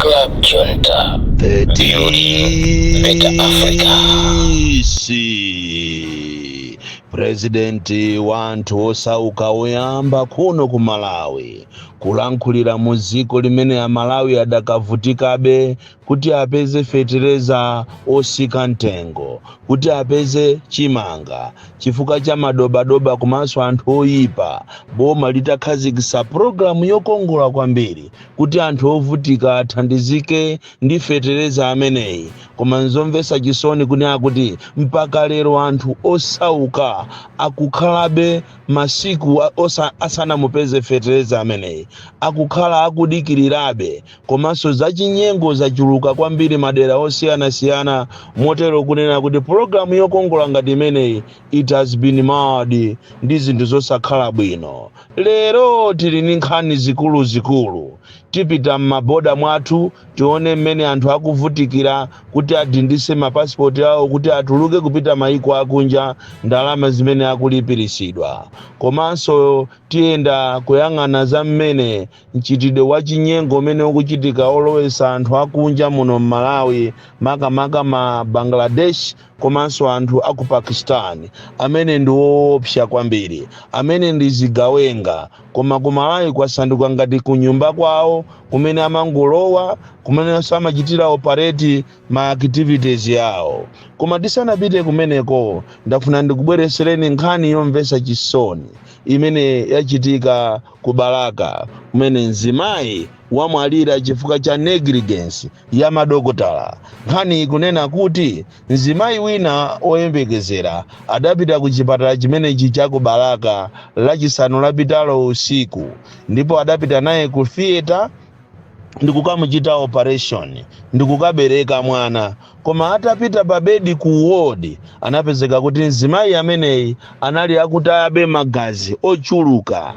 Club Junta, building better Africa. The DC, President wa anthu osauka woyamba kuno ku Malawi, kulankhulira mu dziko limene Amalawi adakavutikabe kuti apeze fetereza osika mtengo, kuti apeze chimanga, chifukwa cha madobadoba komanso anthu oyipa. Boma litakhazikitsa pulogalamu yokongola kwambiri kuti anthu ovutika athandizike ndi fetereza ameneyi, koma nzomvetsa chisoni kunena kuti mpaka lero anthu osauka akukhalabe masiku asanamupeze fetereza ameneyi, akukhala akudikirirabe. Komanso zachinyengo zachuluka kwambiri madera osiyanasiyana, motero kunena kuti pulogalamu yokongola ngati imeneyi, it has been marred ndi zinthu zosakhala bwino. Lero tili ndi nkhani zikuluzikulu. Tipita m'maboda mwathu, tione mmene anthu akuvutikira kuti adindise mapasipoti awo kuti atuluke kupita maiko akunja, ndalama zimene akulipiritsidwa. Komanso tiyenda kuyang'ana za mmene mchitidwe wa chinyengo umene ukuchitika olowesa anthu akunja muno m'Malawi, makamaka ma Bangladesh komanso anthu aku Pakistan, amene ndi woopsa kwambiri, amene ndi zigawenga, koma ku Malawi kwasanduka ngati kunyumba kwawo kumene amangolowa, kumene samachitira operate ma activities yawo. Koma tisanapite kumeneko, ndafuna ndikubweresereni nkhani yomvetsa chisoni imene yachitika ku Balaka, kumene mzimayi wamwalira chifukwa cha negligence ya madokotala. Nkhani ikunena kuti mzimayi wina oyembekezera adapita ku chipatala chimenechi cha ku Balaka Lachisanu lapitalo usiku, ndipo adapita naye ku theatre ndikukamuchita operation, ndikukabereka mwana. Koma atapita pa bedi ku ward, anapezeka kuti mzimayi ameneyi anali akutayabe magazi ochuluka.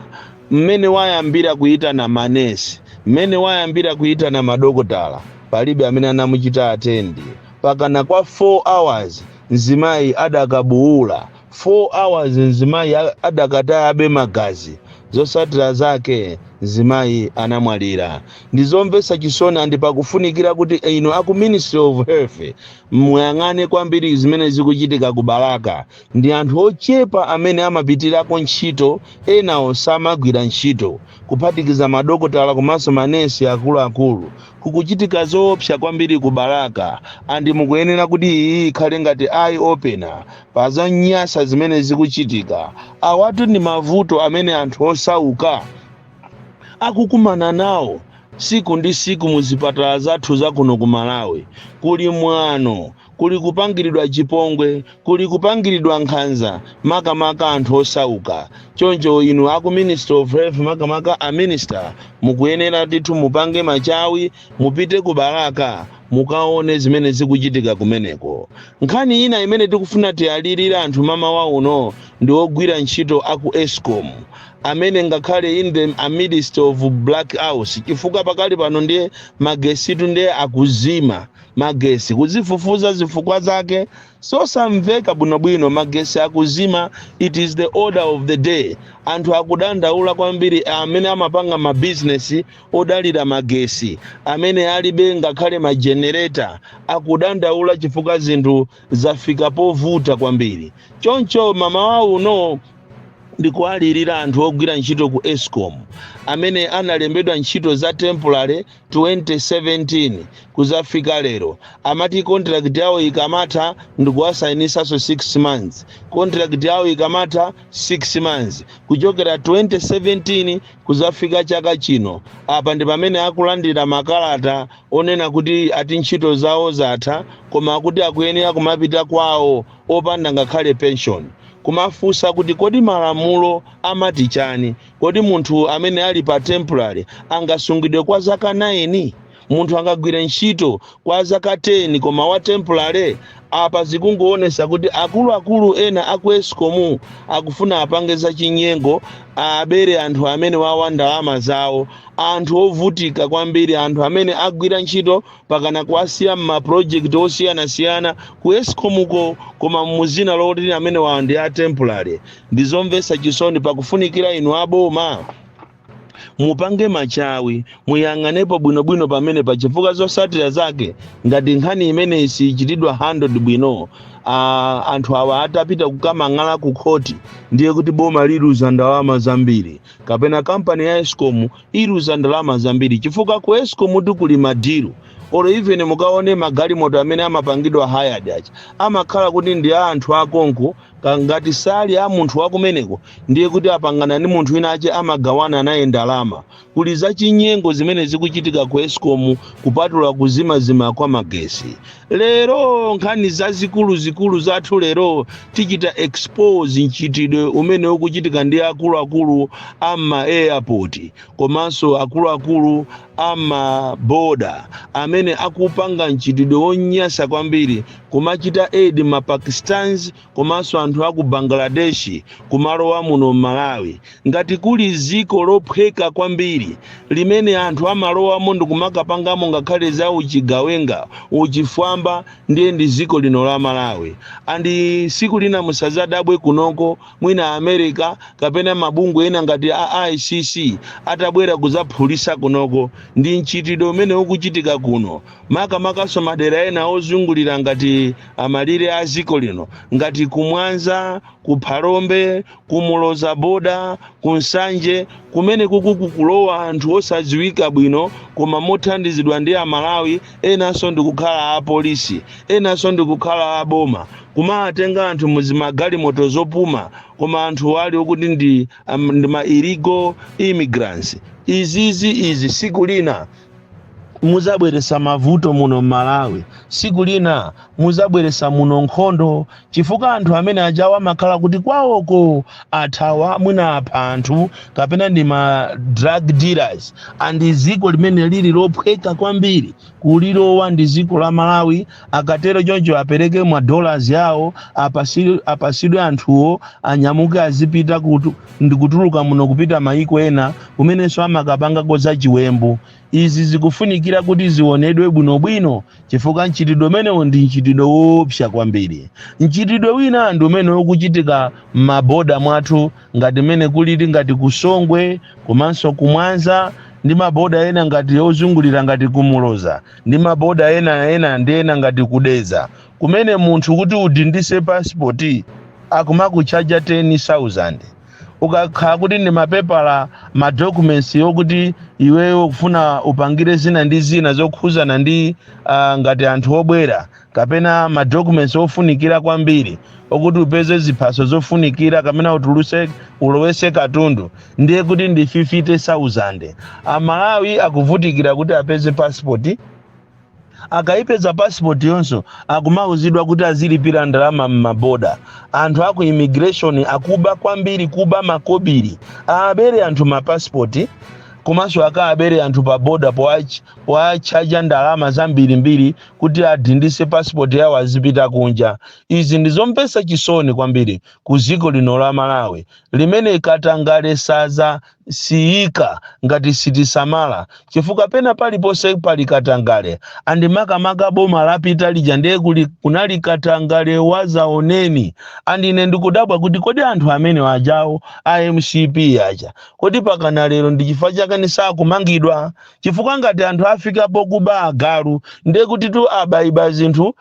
Mmene wayambira kuyitana manesi, mmene wayambira kuyitana madokotala, palibe amene anamuchita attend. Pakana kwa 4 hours mzimayi adakabuwula, 4 hours mzimayi adakatayabe magazi. Zotsatira zake, mzimayi anamwalira. Ndizomvetsa chisoni, and pakufunikira kuti inu aku Ministry of Health muyang'ane kwambiri zimene zikuchitika ku Balaka. Ndi anthu ochepa amene amapitirako ntchito, enawo samagwira ntchito, kuphatikiza madokotala komanso manesi akuluakulu. Kukuchitika zoopsa kwambiri ku Balaka, and mukuyenera kuti iyi ikhale ngati eye opener pa zanyasa zimene zikuchitika. Awatu ndi mavuto amene anthu osauka akukumana nawo siku ndi siku muzipatala zathu zakuno ku Malawi. Kuli mwano, kuli kupangiridwa chipongwe, kuli kupangiridwa nkhanza, makamaka anthu osauka. Choncho inu aku Ministry of Health, makamaka a minister, mukuyenera ndithu mupange machawi, mupite ku Balaka, mukaone zimene zikuchitika kumeneko. Nkhani ina imene tikufuna tiyalirire anthu mamawa uno ndi ogwira ntchito aku ESCOM, amene ngakhale in the amidst of blackouts, chifukwa pakali pano ndiye magesitu ndiye akuzima magesi, kuzifufuza zifukwa zake sosamveka bwinobwino, magesi akuzima, it is the order of the day. Anthu akudandaula kwambiri amene amapanga mabizinesi odalira magesi, amene alibe ngakhale majenereta, akudandaula chifukwa zinthu zafika povuta kwambiri. Choncho mamawa uno ndikuwalirira anthu ogwira ntchito ku ESCOM amene analembedwa ntchito za temporary 2017 kuzafika lero. Amati contract yawo ikamatha ndikuwasayinisanso 6 months, contract yawo ikamatha 6 months, kuchokera 2017 kuzafika chaka chino. Apa ndi pamene akulandira makalata onena kuti ati ntchito zawo zatha, koma akuti akuyenera kumapita kwawo opanda ngakhale pension. Kumafunsa kuti kodi malamulo amati chani? Kodi munthu amene ali pa temporary angasungidwe kwa zaka 9? Munthu angagwire ntchito kwa zaka 10 koma wa temporary? Apa zikungoonesa kuti akuluakulu ena aku ESCOM akufuna apange zachinyengo, abere anthu amene wawa ndalama zawo, anthu ovutika kwambiri, anthu amene agwira ntchito pakana kuwasiya m'maproject osiyanasiyana ku ESCOMuko, koma muzina loti amene wawa ndi a temporary. Ndizomvetsa chisoni. Pakufunikira inu aboma Mupange machawi, muyang'anepo bwinobwino pamene pachifukwa zosatira zake ngati nkhani imeneyi sichitidwa handled bwino, anthu awa atapita kukamang'ala ku khoti, ndiye kuti boma liluza ndalama zambiri kapena kampani ya ESCOM iluza ndalama zambiri, chifukwa ku ESCOM tikuli ma deal. Olo even mukaone magalimoto amene amapangidwa hired aja, amakhala kuti ndi a anthu akonko. Ngati sali a munthu wakumeneko, ndiye kuti apangana ndi munthu wina ache, amagawana naye ndalama. Kuli zachinyengo zimene zikuchitika ku ESCOM, kupatula kuzimazima kwa magesi. Lero nkhani zazikulu-zikulu zathu lero, tichita expose mchitidwe umene ukuchitika ndi akuluakulu ama airport komanso akuluakulu ama border amene akupanga mchitidwe wonyasa kwambiri, kumachita aid ma Pakistans komanso anthu aku Bangladesh kumalowa muno Malawi. Ngati kuli ziko lophweka kwambiri limene anthu amalowamo ndikumakapangamo ngakhale za uchigawenga, uchifwamba, ndiye ndi ziko lino la Malawi. And siku lina musazadabwe kunoko mwina America kapena mabungwe ena ngati a ICC atabwera kuzaphulisa kunoko ndi mchitidwe umene ukuchitika kuno, makamakaso madera ena ozungulira ngati amalire a ziko lino, ngati kumwanza, ku Phalombe, kumuloza boda, ku Nsanje, kumene kuku kukulowa anthu osadziwika bwino koma mothandizidwa ndi Amalawi enanso ndikukhala apolisi, enanso ndikukhala aboma, kumatenga anthu muzimagalimoto zopuma, koma anthu ali okuti ndi ma illegal immigrants. Izizi izi siku lina muzabweresa mavuto muno Malawi, siku lina muzabweresa muno nkhondo, chifukwa anthu amene ajawa amakhala kuti kwawoko athawa, mwina apha anthu kapena ndi ma drug dealers. And ziko limene lili lophweka kwambiri kulilowa ndi ziko la Malawi. Akatero choncho apereke ma dollars yawo, apasidwe anthuwo, anyamuke azipita ndikutuluka muno kupita maiko ena kumenenso amakapangako za chiwembu. Izi zikufunikira kuti zionedwe bwinobwino, chifukwa mchitidwe umenewo ndi mchitidwe woopsa kwambiri. Mchitidwe wina ndi umene ukuchitika m'maboda mwathu, ngati mmene kulili ngati kusongwe komanso kumwanza ndi maboda ena ngati ozungulira ngati kumuloza ndi maboda ena ena ndi ena ngati kudeza, kumene munthu kuti udindise passport akumakuchaja 10,000. Ukakhala kuti ndi mapepala, ma documents yokuti iweyo ukufuna upangire zina ndi zina zokhuzana ndi ngati anthu obwera kapena ma documents ofunikira kwambiri okuti upeze ziphaso zofunikira kapena utuluse ulowese katundu, ndiye kuti ndi 50,000. Amalawi akuvutikira kuti apeze passport. Akayipeza passport yonso, akumauzidwa kuti azilipira ndalama m'maboda. Anthu aku immigration akuba kwambiri, kuba makobiri. Aabere anthu mapasipoti komanso akaabere anthu pa boda poachaja ndalama zambirimbiri kuti adindise passport yawo azipita kunja. Izi ndizomvetsa chisoni kwambiri ku dziko lino la Malawi limene katangale saza siyika ngati sitisamala, chifukwa pena paliponse pali katangale. And makamaka boma lapita lija ndiye kunali katangale wazaoneni. And ine ndikudabwa kuti kodi anthu amene ajawo a MCP aja, kodi pakana lero ndi chifukwa chake sakumangidwa? Chifukwa ngati anthu afikapo kuba agalu, ndiye kuti tu abayiba zinthu,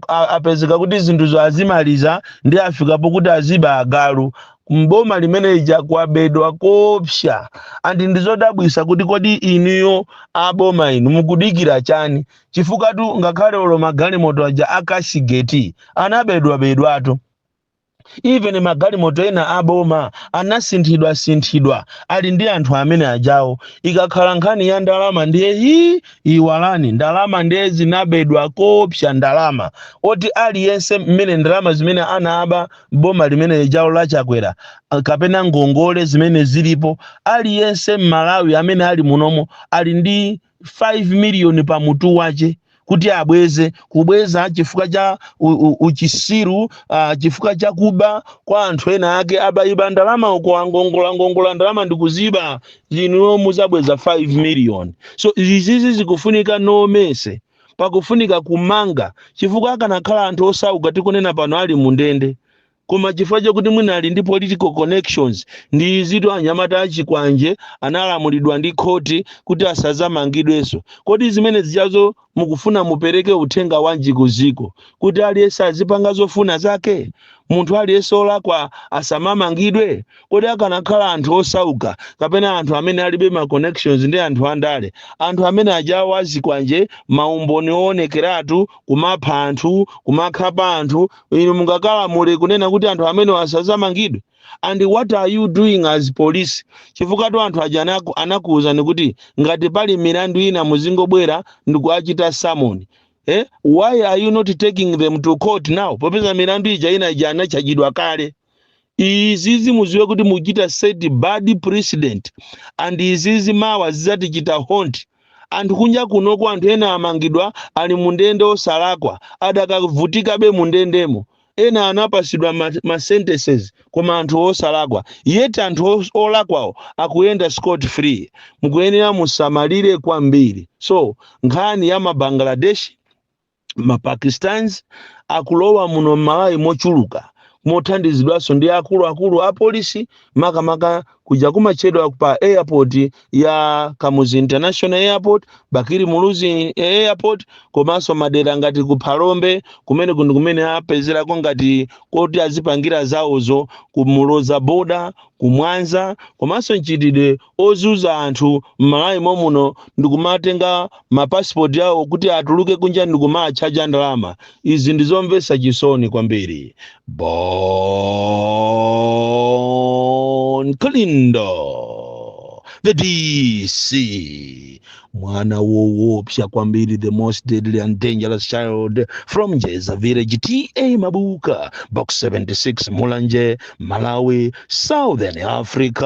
apezeka kuti zinthuzo azimaliza, ndi afikapo kuti aziba agalu. Mboma limene lija kwabedwa kopsa. And ndizodabwisa kuti kodi inuyo aboma inu mukudikira chani? Chifukwa tu ngakhale olo magalimoto aja akashigeti anabedwabedwatu. Even magalimoto ena aboma anasinthidwa sinthidwa, ali ndi anthu amene ajawo. Ikakhala nkhani ya ndalama ndiye hi, iwalani. Ndalama ndiye zinabedwa kopsa, ndalama oti aliyense mmene ndalama zimene anaba boma limene lijawo lachakwera kapena ngongole zimene zilipo, aliyense Mmalawi amene ali munomo ali ndi 5 miliyoni pa mutu wache kuti abweze, kubweza chifukwa cha uchisiru, chifukwa cha kuba kwa anthu ena ake. Abayiba ndalama uko, angongola ngongola ndalama ndikuziba, inuyo muzabweza 5 million. So izizi zikufunika nomese, pakufunika kumanga, chifukwa akanakhala anthu osauka tikunena pano ali mundende. Koma chifukwa chokuti mwina ali ndi political connections, ndi izitu anyamata achikwanje analamulidwa ndi khoti kuti asazamangidwenso. Kodi zimene zijazo mukufuna mupereke uthenga wanji kuziko? Kuti aliyense azipanga zofuna zake, munthu aliyense olakwa asamamangidwe? Kodi akanakhala anthu osauka kapena anthu amene alibe ma connections ndi anthu andale, anthu amene ajawo azikwanje, maumboni oonekeratu, kumapha anthu, kumakhapa anthu, inu mungakalamule kunena kuti anthu amene asazamangidwe? And what are you doing as police? Chifukwa tu anthu aja anakuwuzani kuti ngati pali milandu ina muzingobwera ndikuachita summon. Why are you not taking them to court now, popeza milandu ija ina ija anachajidwa kale? Izizi muziwe kuti muchita set bad precedent, and izizi mawa zidzatichita haunt. Anthu kunja kunoko, anthu ena amangidwa, ali mundende osalakwa, adakavutikabe mundendemo. Ena anapasidwa ma sentences, koma anthu osalakwa, yet anthu olakwawo akuyenda scot free. Mukuyenera musamalire kwambiri. So nkhani ya mabangladesh, mapakistans akulowa muno m'Malawi mochuluka, mothandizidwanso ndi akuluakulu a polisi, makamaka kuja kumatchedwa pa airport ya Kamuzu International Airport, Bakili Muluzi Airport, komanso madera ngati ku Phalombe kumene kundi kumene apezerako ngati koti azipangira zawozo, ku Muloza border, ku Mwanza, komanso mchitidwe ozuza anthu m'Malawi momuno ndikumatenga mapasipoti awo kuti atuluke kunja ndikumatchaja ndalama. Izi ndizomvetsa chisoni kwambiri. Bon Kalindo, the DC, mwana woopsa kwambiri, the most deadly and dangerous child from Jeza Village, TA Mabuka, Box 76, Mulanje, Malawi, Southern Africa.